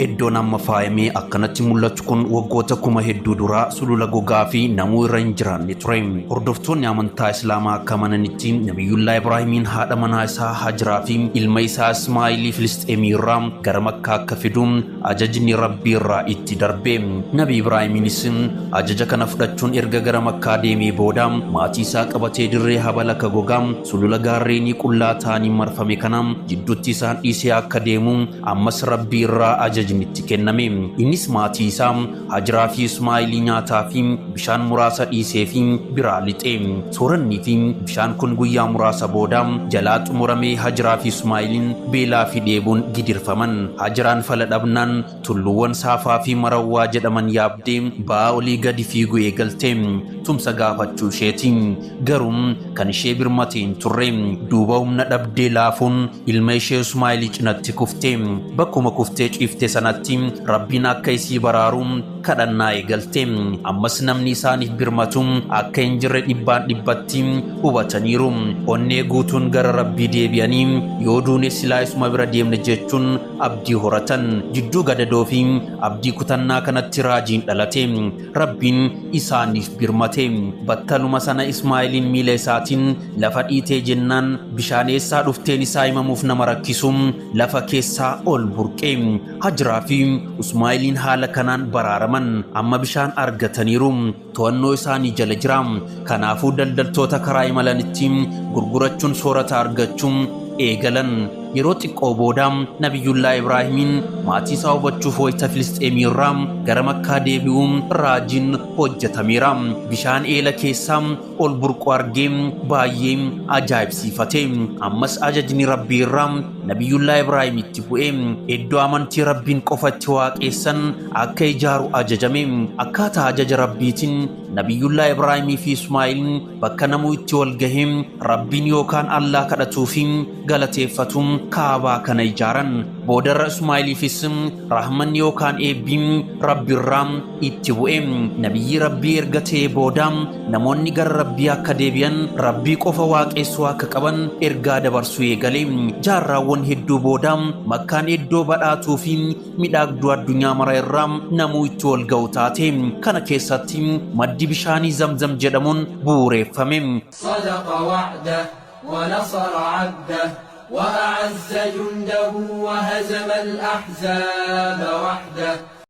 Iddoon amma faayamee akkanatti mul'atu kun waggoota 8000 dura sulula gogaa fi namuu irra hin jiraanne ture. Hordoftoonni amantaa Islaamaa akka amananitti Nabiyyullaa Ibraahimiin haadha manaa isaa Hajiraa fi ilma isaa Ismaa'ilii Filisxeemii irraa gara Makkaa akka fidu ajajni Rabbii irraa itti darbe. Nabi Ibraahimiinis ajaja kana fudhachuun erga gara Makkaa deemee booda maatii isaa qabatee dirree habalaka gogaa sulula gaarreenii qullaa ta'aniin marfame kana jidduutti isaan dhiisee akka deemu ammas Rabbii irraa ajajni itti kenname. Innis maatii isaa Hajiraa fi Ismaa'ilii nyaataa fi bishaan muraasa dhiisee fi biraa lixe. Soorannii fi bishaan kun guyyaa muraasa booda jalaa xumuramee Hajiraa fi Ismaa'iliin beelaa fi dheebuun gidirfaman. Hajiraan fala dhabnaan tulluuwwan Saafaa fi Marawwaa jedhaman yaabdee ba'aa olii gadi fiiguu eegalte. Tumsa gaafachuu isheeti. Garuu kan ishee birmate hin turre. Duuba humna dhabdee laafuun ilma ishee Ismaa'ilii cinatti kufte. Bakkuma kuftee ciifte sanatti Rabbiin akka isii baraaru kadhannaa eegalte. Ammas namni isaaniif birmatu akka hin jirre dhibbaan dhibbatti hubataniiru. Onnee guutuun gara Rabbii deebi'anii yoo duune silaa isuma bira deemne jechuun abdii horatan. Jidduu gadadoo fi abdii kutannaa kanatti raajiin dhalate. Rabbiin isaaniif birmate. Battaluma sana Ismaa'iliin miila isaatiin lafa dhiitee jennaan bishaan eessaa dhufteen isaa himamuuf nama rakkisu lafa keessaa ol burqe. Hajiraa fi Usmaa'iliin haala kanaan baraaraman. Amma bishaan argataniiru. To'annoo isaanii jala jira. Kanaafuu daldaltoota karaa imalanitti gurgurachuun soorata argachuu eegalan. Yeroo xiqqoo booda Nabiyyullaa Ibraahimiin maatii isaa hubachuuf wayita Filisxeemii irraa gara Makkaa deebi'u raajiin hojjetameera. Bishaan eela keessaa ol burqu argee baay'ee ajaa'ibsiifate. Ammas ajajni Rabbii irraa Nabiyyullaa Ibraahimitti bu'e. Iddoo amantii Rabbiin qofa itti waaqeessan akka ijaaru ajajame. Akkaataa ajaja Rabbiitiin Nabiyyullaa Ibraahimii fi Ismaa'il bakka namuu itti wal gahee Rabbiin yookaan Allaa kadhatuu fi galateeffatu Kaabaa kana ijaaran. Boodarra Ismaa'iliifis rahmanni yookaan eebbi Rabbirraa itti bu'e. Nabiyyii Rabbii erga ta'ee booda namoonni gara Rabbii akka deebi'an, Rabbii qofa waaqessuu akka qaban ergaa dabarsuu eegale. Jaarraawwan hedduu booda Makkaan iddoo badhaatuu fi midhaagduu addunyaa mara irraa namuu itti wal ga'u taate. Kana keessatti maddi bishaanii Zamzam jedhamuun bu'uureeffame. صدق وعده ونصر عبده وأعز جنده وهزم الأحزاب وحده.